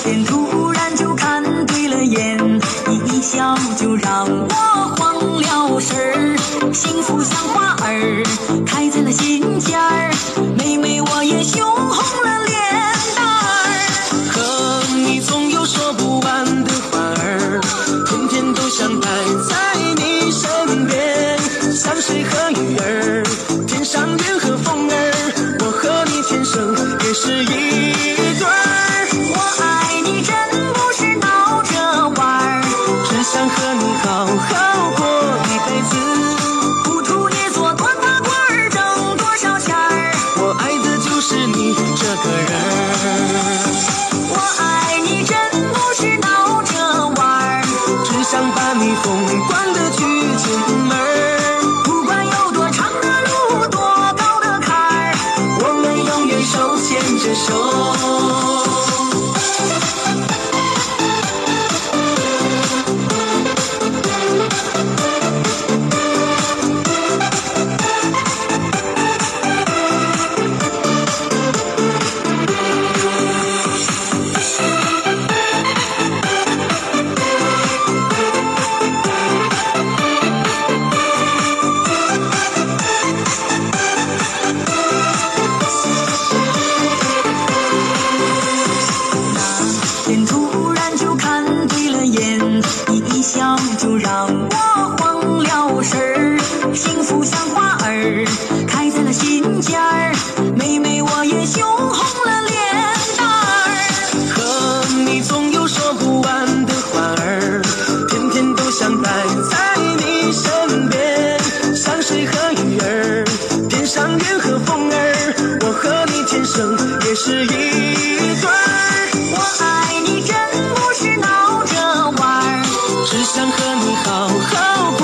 那天突然就看对了眼，你一笑就让我慌了神儿。幸福像花儿开在了心尖儿，妹妹我也羞红了脸蛋儿。和你总有说不完的话儿，天天都想待在你身边，像水和鱼儿，天上云和风儿，我和你天生也是一对儿。我爱你真不是闹着玩儿，只想和你好好过一辈子。不图你做多大官儿，挣多少钱儿，我爱的就是你这个人儿。我爱你真不是闹着玩儿，只想把你凤冠的娶进门儿。不管有多长的路，多高的坎儿，我们永远手牵着手。天突然就看对了眼，你一笑就让我慌了神儿。幸福像花儿开在了心尖儿，妹妹我也羞红了脸蛋儿。和你总有说不完的话儿，天天都想待在你身边，像水和鱼儿，天上云和风儿，我和你天生也是一对儿。我爱你真不是闹着玩儿，只想和你好好过。